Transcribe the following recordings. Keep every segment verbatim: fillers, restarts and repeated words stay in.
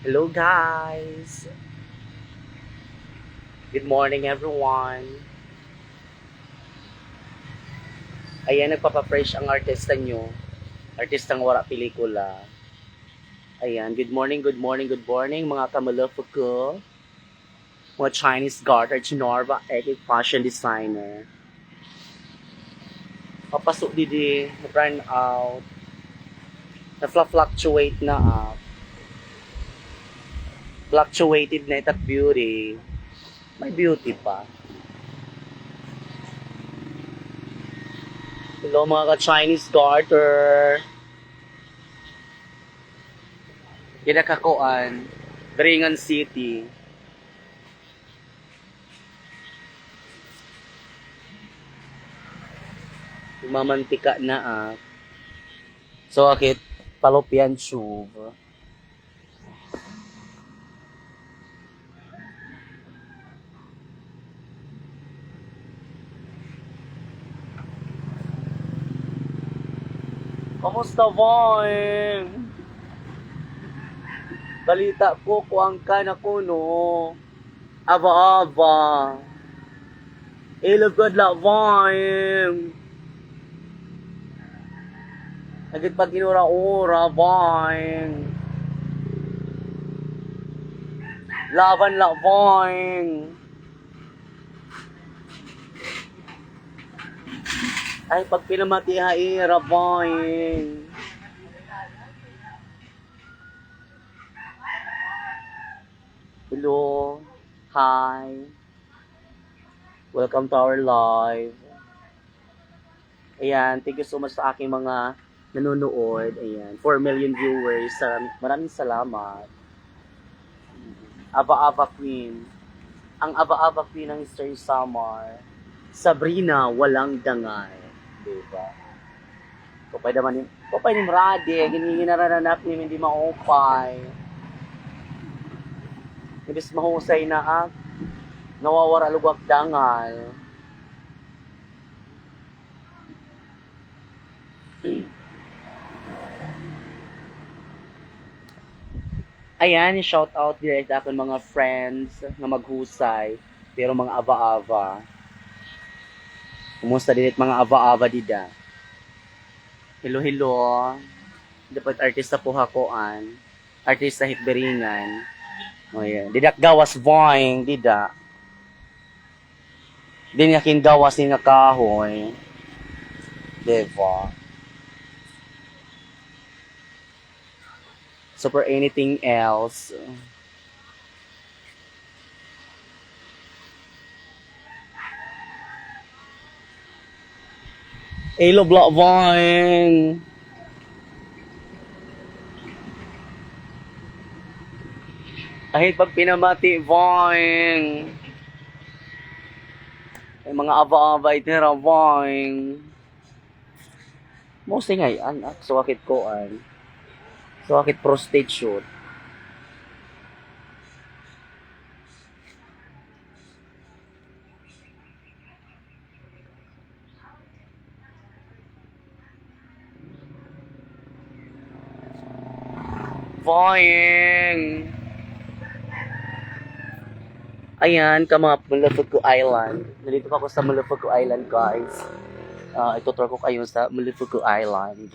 Hello, guys! Good morning, everyone! Ayan, nagpapa-fresh ang artista niyo. Artistang wara pelikula. Ayan, good morning, good morning, good morning, mga kamalufo ko. Mga Chinese garter, Chinarva, Epic Fashion Designer. Papaso didi, brownout. Na-fluctuate na, ah. Fluctuated na it ak beauty. May beauty pa. Hello, mga ka-Chinese garter. Dida ka kuan, Biringan City. Mamantika na, ah. So, akit, fallopian tube. Kumusta, Vine? Balita ko, kuan ka na kuno. Ava-ava. Ilog ko la, Vine. Nagit pag inura-ura, Vine. Laban la, Vine. Ay, pag pinamati ha ira, Vine. Hello. Hi. Welcome to our live. Ayan, thank you so much sa aking mga nanonood. Ayan, four million viewers. Sa-, maraming salamat. Ava-ava Queen. Ang Ava-ava Queen ng Eastern Samar, Sabrina Walang Dangal. Diba? Kupay naman ni, kupay ni Mrade, gini-, ginararanak ni, hindi maupay. Imbis mahusay na ak, nawawara lugwak dangal. Ayan, shout out diri sa akon mga friends nga maghusay, pero mga ava-ava. Kumusta diri mga ava-ava dida? Hello, hello. Dapat artista po ha kuan. Artista hit Biringan. O, yan. Dida gawas, Vine, dida. Di niya kingawas nga kahoy. Diba? So for anything else, Ilog la, Vine. Ahit pag pinamati, Vine. Ay, mga aba-aba, itira, Vine. Mostly ngay-an, ah, suwakit kuan. Suwakit prostitute. Boing! Ayan, ka mga Mulufuku Island. Nandito pa ako sa Mulufuku Island, guys. Ah, itutur ko kayo sa Mulufuku Island.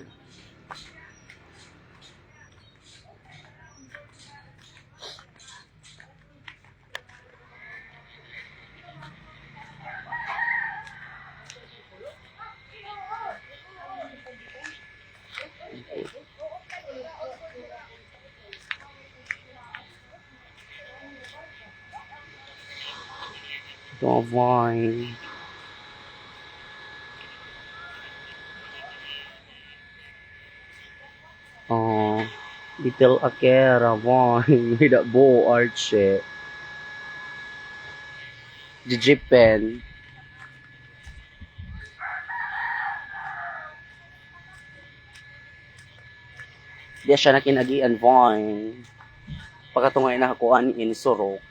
Davay. Oh, Little Akera, boy. May da bo, Archie. Jijipen. Di siya nakinagian, boy. Pagkatungay na kuan in surok.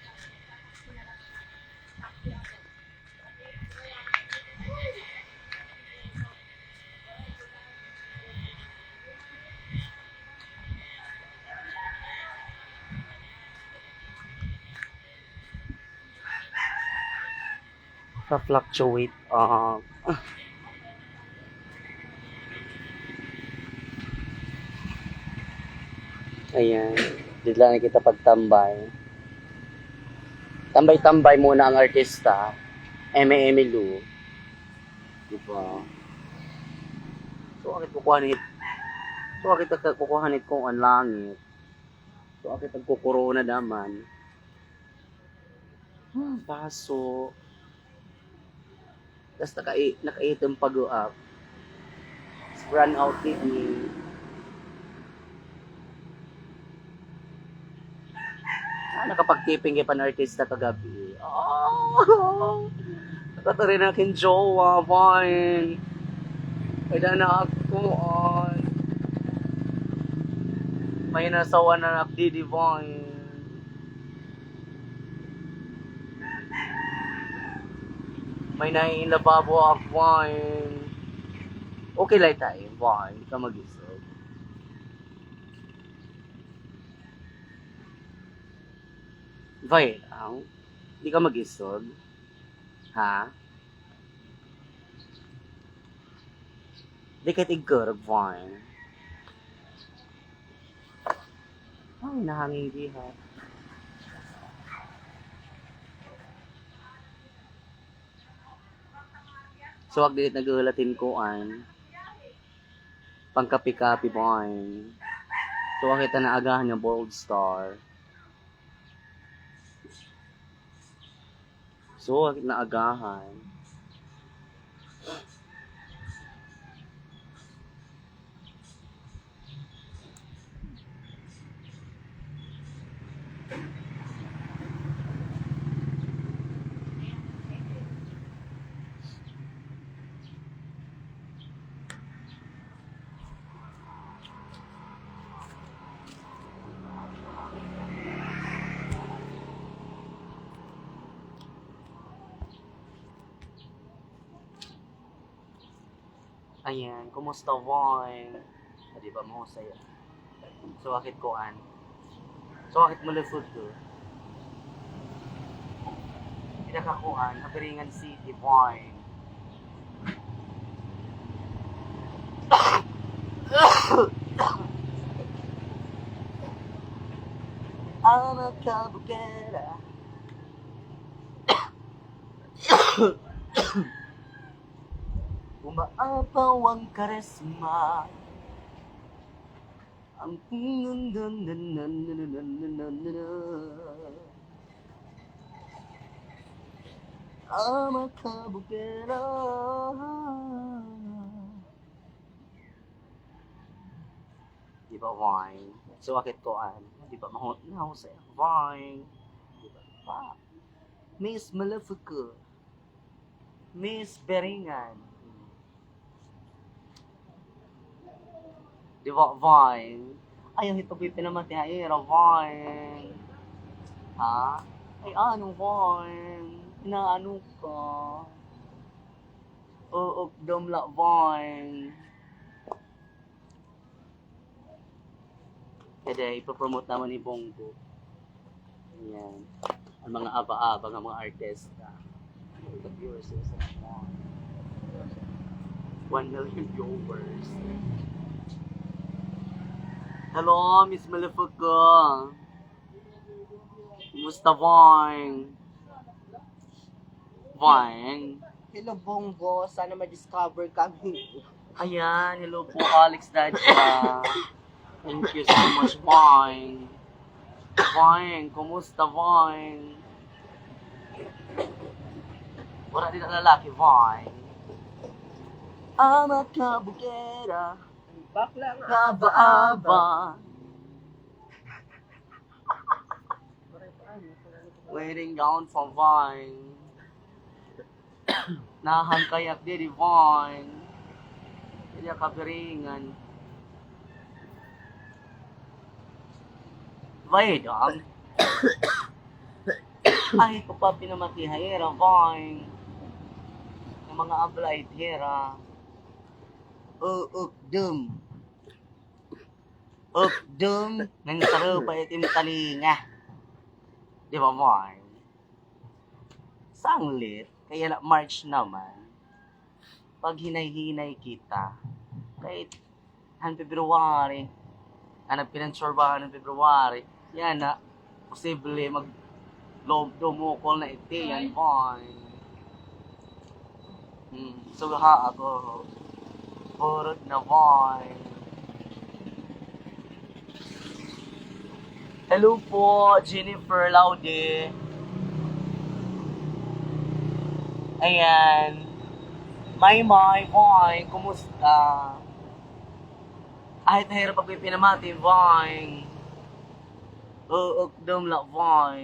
Pa-fluctuate, ah. Ayan. Dito lang kita pagtambay. Tambay-tambay muna ang artista. Eme-eme Lou. Di ba? So, akit kukuha ni, so, akit kukuha ni kuan langit. So, akit nagkukurona naman. Hmm, baso. Tas naka-, nakaitim pa guak. Brown out ni. Ah, nakapagtiping kay pan-artista kagabi. Oh! Nakatari na kin jowa, fine. Ay, da na ako, on. May nasawa na ak didi, fine. May naiinlababo ak, fine. Okay lang tayo, fine. Di ka mag-isog. Fine, ang, di ka mag-isog. Ha? Di ka tigkurog, fine. Ay, nahangin diha. So, ak dili naghuhulat hin kuan. Pangkapi-kapi, boy. So, ak ito naagahan nga Bold Star. So, ak naagahan. Ayan, kumusta, Vine? Ah, di ba, mahusay, ah. So, akit kuan. So, akit mo lufod ko. Kita ka kuan, Cabiringan City, Vine. Ang mga kabugera. Umaapaw ang karisma. Ang Ama kabugera. Di ba, Vine? So, akit kuan. Di ba, mahu-, nahusay, Vine. Di ba? Pa. Miss Malefica. Miss Beringan. Di ba, Vine? Ayaw hito ko'y pinamati ha ira, Vine. Ha? Ay, ano, Vine? Inaano ka? Oo, dam la, Vine. Kaya ipopromote naman ni Bongo. Ayan. Ang mga aba-aba nga mga artista. Look at viewers, one million viewers. Hello, Miss Malefica. Kumusta, Vine? Vine. Hello, Bongo. Sana ma-discover kami. Ayan, hello po, Alex Dadja. Thank you so much, Vine. Vine, kumusta, Vine? Wala din ang lalaki, Vine. Ama kabugera. Bakla nga. Aba-aba. Waiting down for Vine. Nahangkay ak diri, Vine. Diri ak kapiringan. Vine, dam. Ay, ko pa pinamati ha ira, Vine. Nga mga ablay hira. Uukdum. Ukdum, nang sarupa itim talinga. Di ba, Vine? Sanglit. Kay yana March naman, paghinay-hinay kita. Kay han February, an nagpinansurbahan han February, yana, posible mag-, lom-, dumukol na it tiyan, boy. Hmm, sugha ako. Purot na, boy. Hello po, Jennifer Laude. Ayan. Maymay, boy, kumusta? Ahit na hirap pagpipinamati, boy. Uukdom la, boy.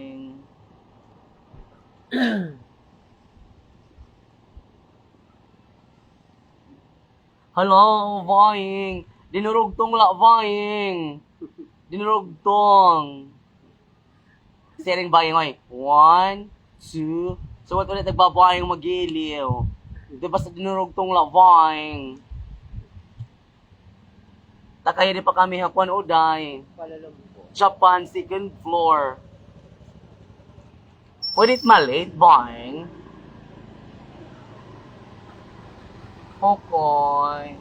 Hello, Boying. Dinurugtong la, Boying. Dinurugtong. Siring, Boying, oy. One, two. So, what ulit nagbabayang magiliw? Di ba sa dinurugtong la, Boying? Takay di pa kami ha kuan, uday. Japan, second floor. Pwede it malit, Boying? Okay.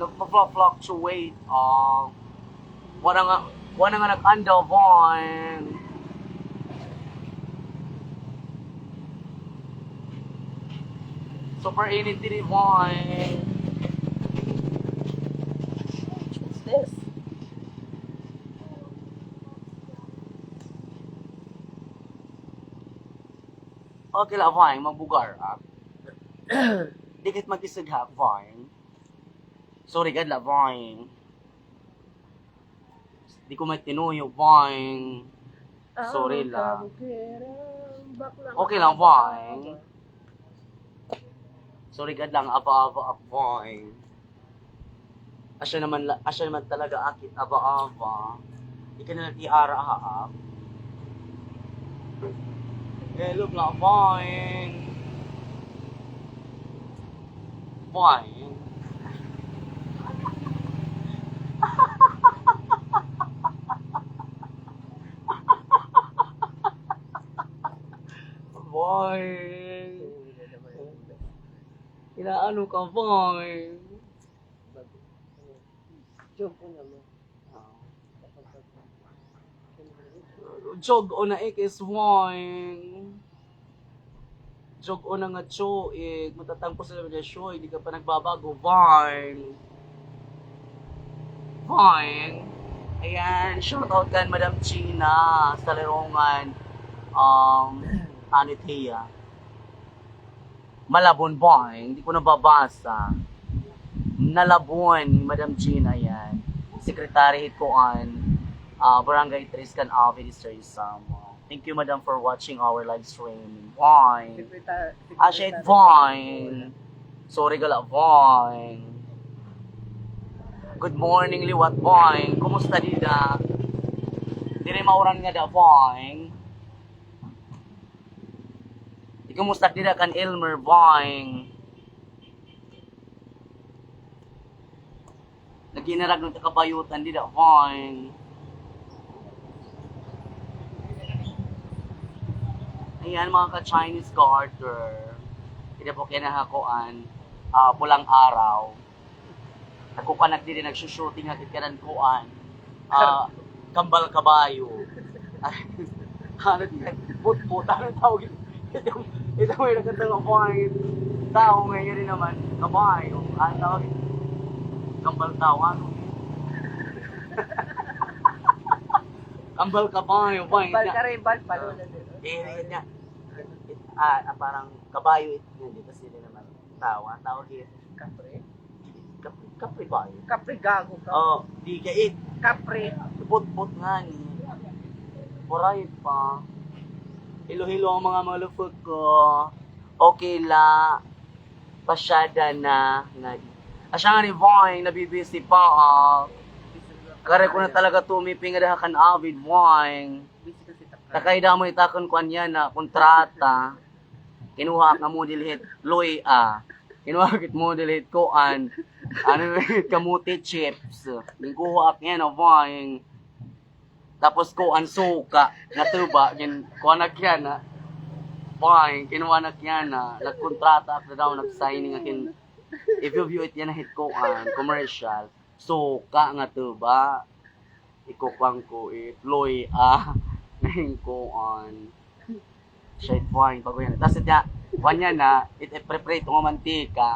Nagpa-fluctuate, ah. Wala nga, wala nga nag-anda, Boying. Super init diri, Boying. What's this? Okay la, Vine, magbugar, ah. Di kit mag-isog, ha, Vine. Sorry gad la, Vine. Di ko may tinuyo, Vine. Sorry la. Okay la, Vine. Sorry gad la, aba-aba ak, Vine. Asya naman la-, asya naman talaga ak it aba-aba. Ika na lang tiara, ha, ak. Hello, la, Vine. Vine. Vine. Inaano ka, Vine? Joke ko naman. Jog o na ikis, Vine. Jog o na nga chuig. Matatangko sila na chuig. Di ka pa nagbabago, Vine. Vine. Ayan, shout out kan Madam Gina sa Larongan. Um, ano it hiya? Malabon, Vine, di ko nababasa. Nalabon, Madam Gina, yan. Secretary hit kuan, ah, Barangay Tres kan Avid, Eastern Samar. Thank you, Madam, for watching our live stream. Vine. Secretary, Asya it, Vine. Sorry gad la, Vine. Good morning, liwat, Vine. Kumusta dida? Diri mauran ngada, Vine. Di, kumusta dida kan Elmer, Vine? Naghinarag na it kabayutan dida, Vine. Ayan, mga ka-Chinese garter. Kita po kaya na kuan, ah, pulang araw. Nagkukuan ak diri, nagsushooting ak it kanan kuan. Ah, kambal kabayo. Ano di? Putput. Ano tawag ito? Ito, ito may nakatanga kuan. Tao ngayon din naman. Kabayo. Ano tawag ito? Kambal tao. Ano? Kambal kabayo. Kambal karimbal, palo na din. Eh, yun nga. Ah, ah, parang kabayo ito nga dito. Sila naman. Tao, ang tawag dito. Kapre? Kapre, kapre ba yun? Kapre, gago ka. Oh, di ka it. Kapre. Putput nga ni. Waray pa. Hilo-hilo an mga malupot ko. Okay la. Pasyada na nga. Asya nga ni Boying, nabibisi pa, ah. Kare ko na talaga tumiping nga daha kan Avid, Boying. Takay damo itakon ko anyan na kontrata. Kinuha ak nga model hit Loy, ah. Kinuha ak it model hit kuan. Ano hit kamote chips. Ginkuha ak yana, Boying. Tapos kuan, suka nga tuba, gin-, kuan ak yana. Boy, kinuha na kiyan na. Nagkontrata ak na daw, nag-signing akin. If you view it yana hit kuan, commercial. Suka nga tuba. Ikukuan ko it luy-a. Nahing kuan. Siya it fine, bago yana. Tas it niya, kuan yana, it, it preprito nga mantika.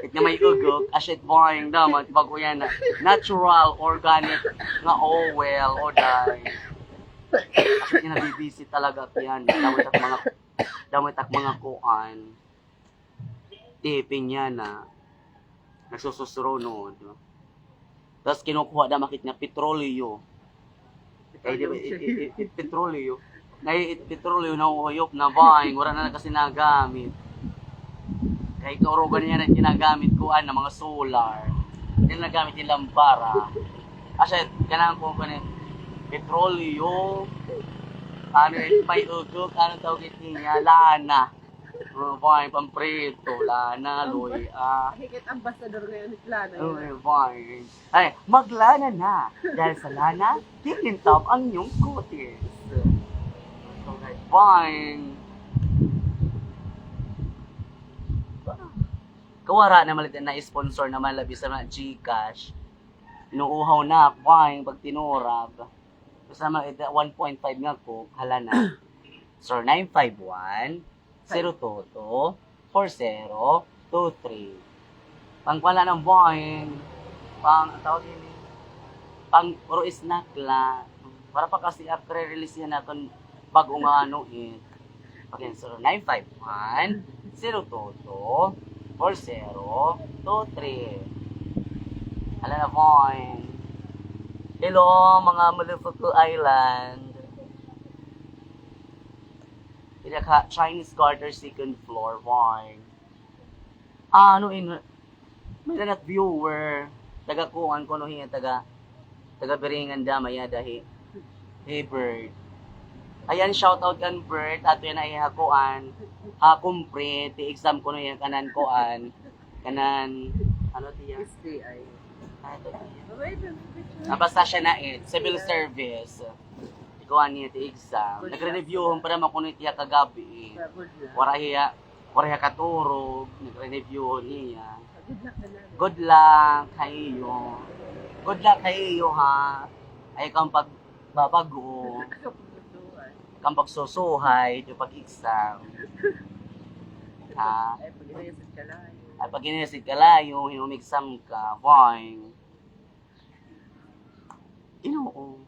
It nga may ugok, ah, siya it fine, daman, bago yana. Natural, organic, nga oil, o dye. Kasi it nga nabibisi talaga, kiyan. Damo it ak mga, damo it ak mga kuan. Tiping yana. Nagsususuro noon, no? Tas kinukuha da makit nga petrolyo. Kay di ba, it, it, it, it, petrolyo. Kay it, petrolyo, nauhuyop na ba, wala na kasi nagamit. Kay kaurugan niya na ginagamit ko, ano, mga solar. Hindi na nagamit yung lampara. Kasi, kailangan ko, ano, petrolyo. Ano, it, may ugok, ano tawag it niya, lana. Oh, fine, pamprito, lana, luy-a. Hikit ambasador ngayon ni lana. Oh, eh, fine. Ay, maglana na. Dahil sa lana, kikintab ang inyong kutis. Okay, fine. Kawara na malit na sponsor naman, labi sa mga GCash. Inuuhaw na, fine, pag tinurab. Basta mga one point five nga Coke, hala na. So, nine five one, zero two two, four zero two three. Pang kuan la ng wine, pang, ang tawag ini, pang puro snack la. Para pa kasi ak re-release yan naton bag-o nga ano eh. Okay, so nine five one, zero two two, four zero two three. Hala na, wine. Hello, mga Mulufuku Island. Ina ka Chinese Quarter, second floor, wine. Ano in, may lahat viewer, taga kuan kuno hiya, taga, taga Biringan da, maya dahi. Hey, Bert. Ayan, shout out kan Bert, ato yan ay ha kuan, ha kumpre, ti exam kuno hiya kanan kuan, kanan, ano tiya? S T I. Ah, basta siya na it, civil service. Ikuan niya ti exam. Nagre-review hon para makunit iya kagabi eh. Wara hiya, wara hiya katurog, nagre-review hon niya. Good luck ha iyo. Good luck ha iyo, ha. Ay kang pagbabag-o. Kang pagsusuhay, yung pag-exam. Ha? Ay, pag-inisip ka layo. Ay, pag-inisip ka layo, yung exam ka, fine. Ginoo.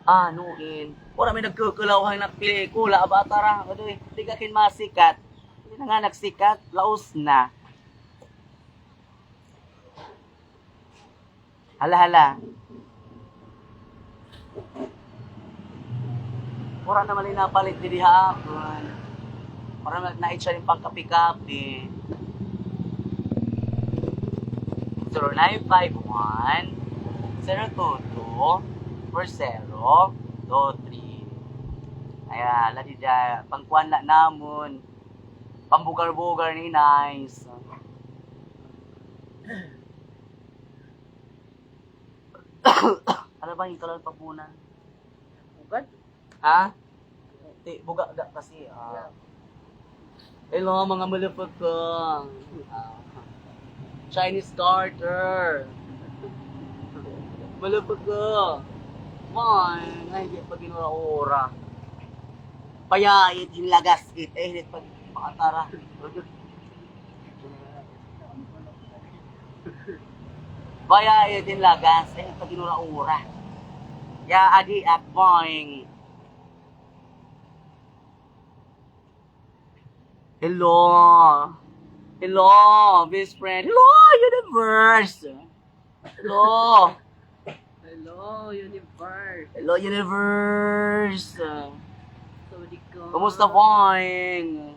Ano in? Wala may nagkukulaw han nagpelikula, aba, tara, adoy, di ka kin masikat. Hindi na nga nagsikat, laos na. Hala, hala. Wara na man napalit didi ha akon. Wara na, naitsa rin pang kape-kape. Zero nine five one, zero two two, four zero two three. Ayan, la dida, pangkuan la namon. Pambugar-bugar ni Nice. Ano ba yung kalan papunan? Bugad? Ha? Ti, buga da kasi, ah. Hello, mga malupag ko. Ah, Chinese garter. Malupag ko. May, ay, hindi pa ginura-ura. Payait, hinlagas, it, eh, hindi pa, makatara. Baya, eh, din lagas, eh, pag inura-ura. Ya, adi, at boing. Hello. Hello, best friend. Hello, universe. Hello. Hello, universe. Hello, universe. Sawadee ka. Kumusta, boing?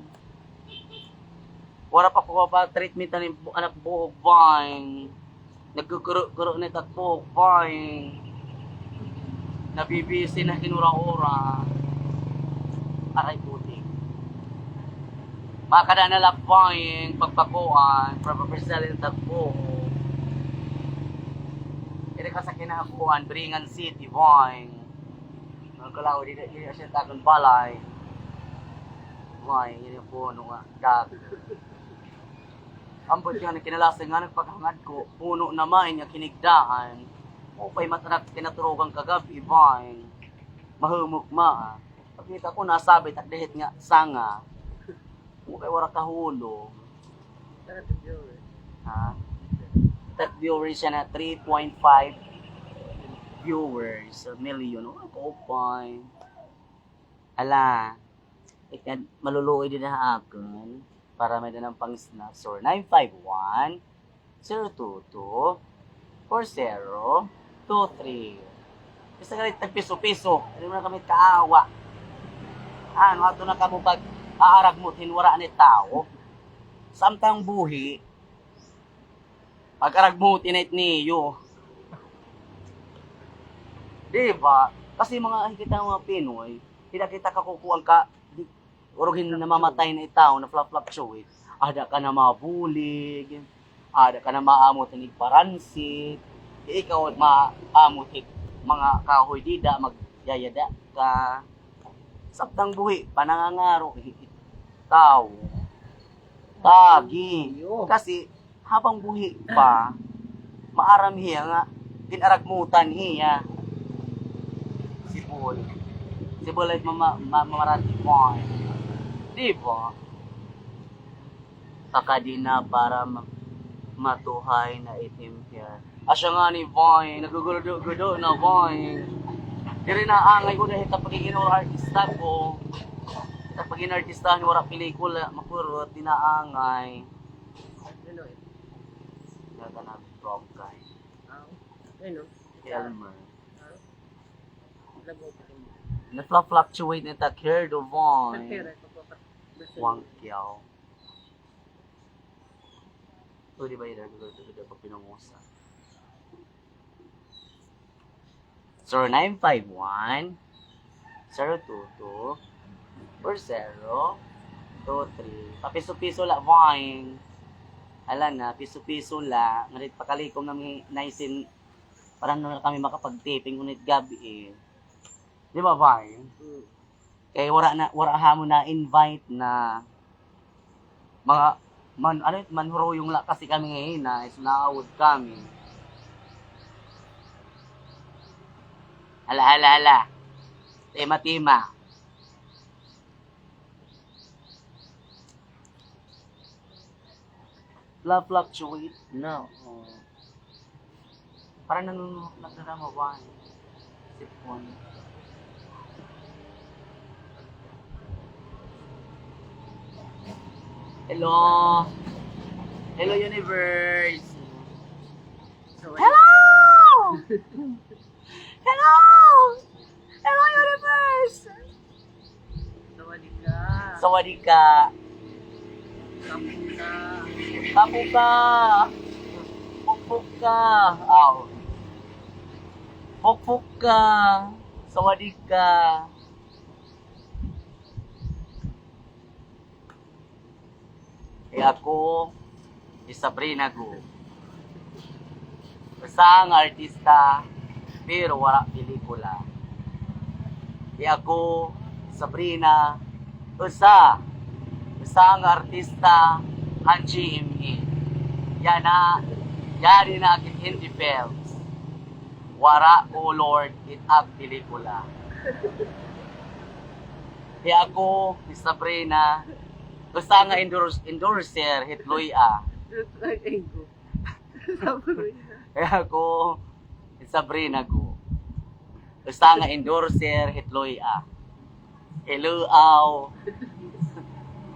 Wara pa ko pa treatment ani bu-, anak buhok, boing. Nagkukuro-kuro na it ak buhok, boing. Nabibisi na kinura-ura. Aray, putik. Makada na la, boing, pagpakuan, pagpapresalin it ak buhok. Diri ka sa kinakuan, Biringan City, boy. Ang kalaw, di, di siya takon balay. Boy, yun yung puno nga. Gag. Ambot nga, kinalasan nga, nagpaghangad ko, puno naman nga kinigdaan. O, pa'y matanak, kinaturugan kagab, boy. Mahumok ma. Pagkita ko, nasabit, at dihit nga, sanga. Mo kay wara kahulog. Tara, viewers. Ha? Tag viewers siya na three point five viewers sa million. Oh, kaupay. Ala, ikan maluluoy din ha akon para may danang pang snack. So, nine five one, zero two two, four zero two three. Basta ka tagpiso-piso, hindi mo na kami kaawa. Ano, ato na kamo pag-aaragmot hin wara ni tawo. Samtang buhi, pag-aragmot init niyo. Di ba? Kasi mga, kita mga Pinoy, kita kita kakukuan ka, di, urog hin namamatay na itaw, na-fluctuate. Ada ka na mabulig, ada ka na maamot hin igparansit, ikaw maamot hin mga kahoy dida, magyayada ka. Samtang buhi pa, nangangaro, hi-, tawo. Tagi. Iyo. Kasi, habang buhi pa, maaram hiya nga gin-aragmutan hiya. Sibol. Sibol ay mama-, ma-, mamarati mo. Di ba? Pakadi na para ma-, matuhay na itim hiya. Asya ngani, boy, nagugudo-gudo na, boy. Diri na angay ko dahil ta pagiging artista ko. Ta pagiging artista ni wara pelikula, makurot, di na angay. Ano eh? Wala ka na, wrong guy. Ah, ano? Elmer. Ah, lago pa rin. Na-fluctuate na ta, care do, boy. Sa pera, kapag- Wang Kiao. Pwede ba yun? Ano ba ito? Pag pinangusa. Zero nine five one, zero two two, four zero two three. Papiso-piso la, boy. Ala na, piso-piso la. Ngarit pakalikom na mi naisin. Para na kami makapag-taping unit gabi eh. Di ba, boy? Mm. Kay wara na, wara hamo na-invite na mga man-, ano, manhuruyong la kasi kami ngayon na, is naawod kami. Hala, hala, hala. Tima-tima. La fluctuate na. Oh. Para nanunulog na sa dama ba? Sipon. Hello. Hello, universe. Hello! Hello! Hello, universe! Sawadika. Sawadika. Kapo ka. Kapo ka. Pukpok ka. Aw. Pukpok ka. Sawadika. Kay ako, hi Sabrina Go. Usa nga artista, pero wara pelikula. Kay ako, Sabrina, usa, usa nga artista han G M A. Yana, yari na akit indie films. Wara ko, Lord, it ak pelikula. Kay ako, hi Sabrina, usa nga endorse-, endorser hit luy-a. Sabrina. Kay ako, hi Sabrina Go. Usa nga endorser hit luy-a. Hiluaw.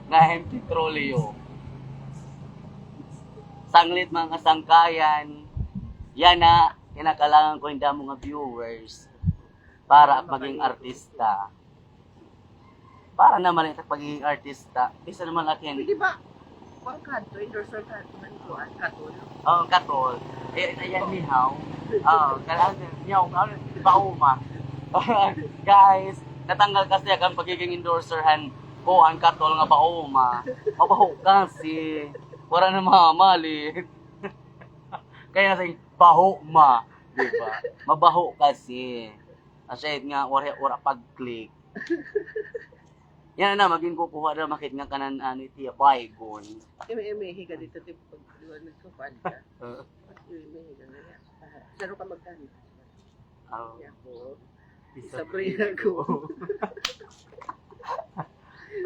Nga hin petrolyo. Sanglit mga kasangkayan, yana, kinakailangan ko hin damo nga viewers para ak maging artista. Para naman it ak pagiging artista. Bisan naman ak hin. Pwede ba? Kuan ka to, endorser ka man kuan, katol. Oo, katol. Eh, ayan, mihaw. Oo, kailangan, mihaw, mihaw, bauma. Guys, natanggal kasi ak an pagiging endorser han kuan, katol nga bauma. Mabaho kasi. Wara na mamalit. Kaya nasa baho ma. Di ba? Mabaho kasi. Asya nga, wara, wara pag-click. Yana na, magin kukuha na, makit nga kanan, ano, itiya, baygon. Eme, eme, higa dito, tipo, pag, di ba, nagsukuan ka? Oo. Eme, eme, higa na yan. Saro ka magkano? Aw. Ako. Sabrina go.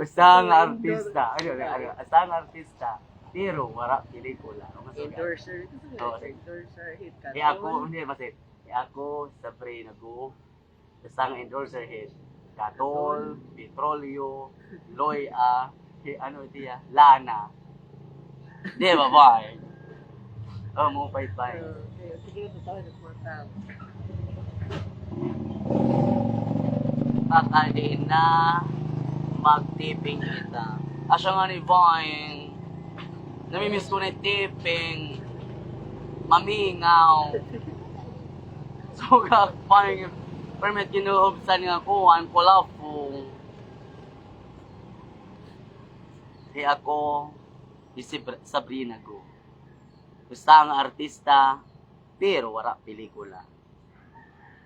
Usa nga artista. Ano, ano, ano, usa nga artista. Pero wara pelikula. Ano, mas okay. Endorser. Oo. Endorser, hit ka. Eh, ako, hindi, basit. Eh, ako, Sabrina go. Usa nga endorser hit. Katol, Petrolyo, Loy-A, si ano itiya, Lana. Di ba, bay? Oh, mo pay, bay. Okay, sige, ito tayo, ito tayo. Pakadi na magtiping kita. Asya nga ni Vine, namimiss ko na tiping, mamingaw. So, gakpay, permit ginuhubsan nga kuan, kulafong. Di ako, di si Br-, Sabrina go. Usa nga artista, pero wara pelikula.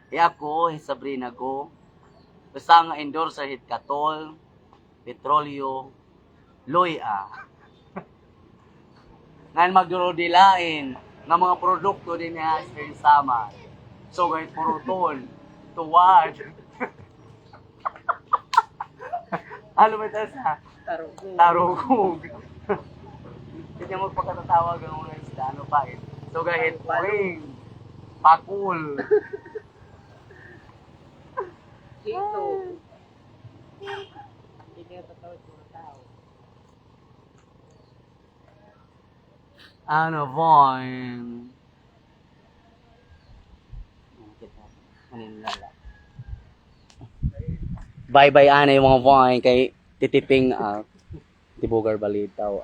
Di ako, hi Sabrina go. Usa nga endorser hit Katol, Petrolyo, Loy-A. Ngan magdurudilain nga mga produkto dinhi ha Eastern Samar. Sugad Poroton, Tuwad. Ano ba ito sa? Tarukog. Tarukog. Hindi mo pagkatatawag ang mga isda. Ano pa eh? Sugad Puring. Pakul. Ito. Hindi kaya tatawag mga tao. Ano, Vine? Bye-bye, anay, mga Vine, kay titiping, ah, tibugar balitaw.